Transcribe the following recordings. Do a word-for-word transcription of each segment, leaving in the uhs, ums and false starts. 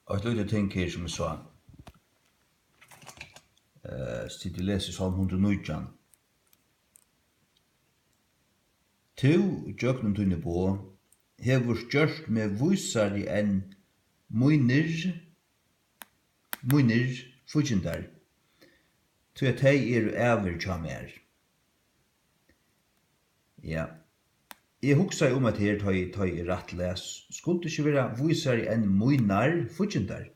Eitt lítið ting her, sum eg sá. Eh, siti og lesi Sálm hundrað og nítjan. Tú, gjøgnum tíni boð, hevur gjørt meg vísari enn mínir, mínir fíggindar, tí at tey eru ævir hjá mær. Ja. Eg hugsaði um hetta her, tá eg, tá eg rætt las. Skuldi ikki vera vísari enn mínar fíggindar.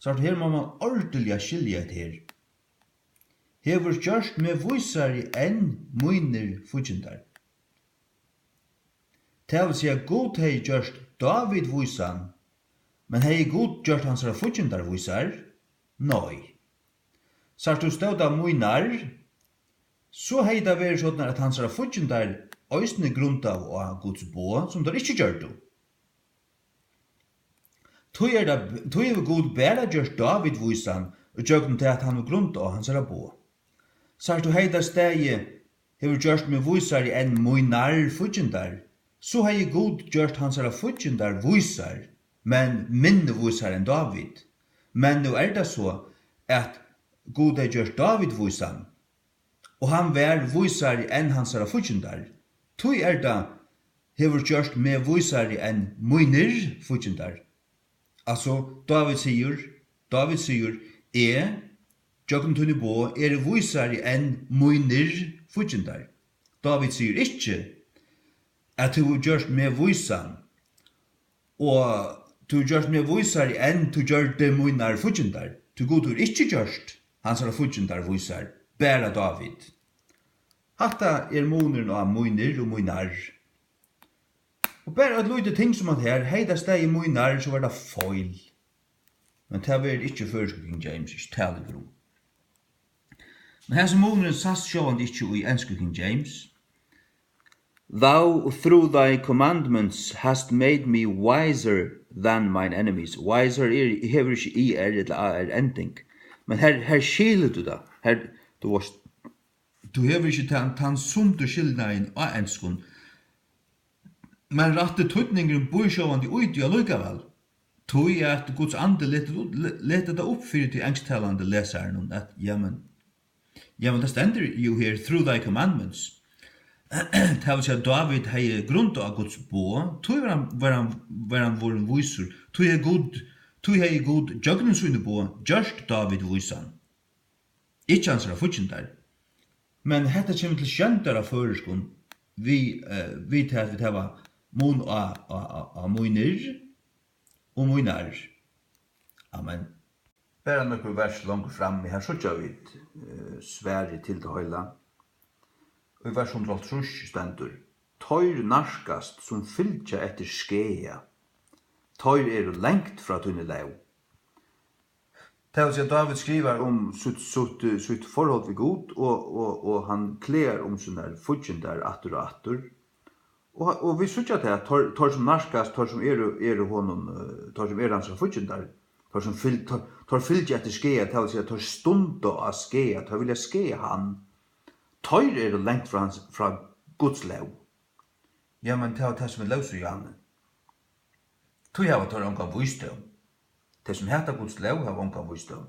Sært tú, her má mann ordiliga skilja hetta her. Hevur gjørt meg vísari enn mínir fíggindar. Tað vil siga, Gud hevði gjørt Dávid vísan, men hevði Gud gjørt hansara fíggindar vísar? Nei. Sært tú, stóð tað mínar, so hevði tað verið soleiðis, at hansara fíggindar eisini grundaðu á Guds boð, sum teir ikki gjørdu. Tí er tað, tí hevur Gud bara gjørt Dávid vísan, ígjøgnum tað, at hann hevur grundað á hansara boð. Sært tú, hevði tað staðið, hevur gjørt meg vísari enn mínar fíggindar, so hevði Gud gjørt hansara fíggindar vísar, men minni vísar enn Dávid. Men nú er tað so, at Gud hevði gjørt Dávid vísan, og hann var vísari enn hansara fíggindar. Tí er tað, hevur gjørt meg vísari enn mínir fíggindar. Altso, Dávid sigur, Dávid sigur, eg, gjøgnum tíni boð, eri vísari enn mínir fíggindar. Dávid sigur ikki, at tú hevur gjørt meg vísan, og tú hevur gjørt meg vísari enn tú gjørdi mínar fíggindar. Tí Gud hevur ikki gjørt hansara fíggindar vísar, bara Dávid. Hatta er munurin á mínir og mínar. Og bara eitt lítið ting sum hatta her, hevði tað staðið mínar, so var tað feil. Men tað verður ikki í føroysku King James, ikki tala um. Men hesin munurin sæst sjálvandi ikki í ensku King James. Thou through thy commandments hast made me wiser than mine enemies. Wiser er, hevur ikki I R ella A R ending. Men her, her skilur tú tað. Her, tú varst, tú hevur ikki tann, tann sundu skilnaðin á enskum. Men rætti týdningurin býr sjálvandi í tí allíkavæl. Tí at Guds andi letur, le-, letur tað upp fyri tí ensktalandi lesaranum, at, jamen, jamen, tað stendur jú her, "Through thy commandments." Tað vil siga, Dávid hevði grundað á Guds boð, tí var hann, var hann, var hann vorðin vísur, tí hevði Gud, tí hevði Gud gjøgnum síni boð gjørt Dávid vísan. Ikki hansara fíggindar. Men hetta kemur til sjóndar á føroyskum við, eh, við tað, at vit hava mun á, á, á, á mínir og mínar. Amen. Bara nøkur vers longur frammi, her síggja vit, eh, svarið til tað heila. Í vers hundrað og hálvtrýss stendur, "Teir nærkast, sum fylgja eftir skaða. Teir eru langt frá tíni lóg." Tað vil siga, Dávid skrivar um sítt, sítt, sítt forhold við Gud, og, og, og hann klagar um sínar fíggindar aftur og aftur. Og, og vit síggja tað, teir, teir sum nærkast, teir sum eru, eru honum, eh, teir sum eru hansara fíggindar, teir sum fylg-, teir, teir fylgja eftir skaða, tað vil siga, teir stunda á skaða, teir vilja skaða hann. Teir eru langt frá hans, frá Guds lóg. Ja, men tað var tað, sum vit lósu, Johanne. Tí hava teir ongan vísdóm. Tey, sum hata Guds lóg, hava ongan vísdóm.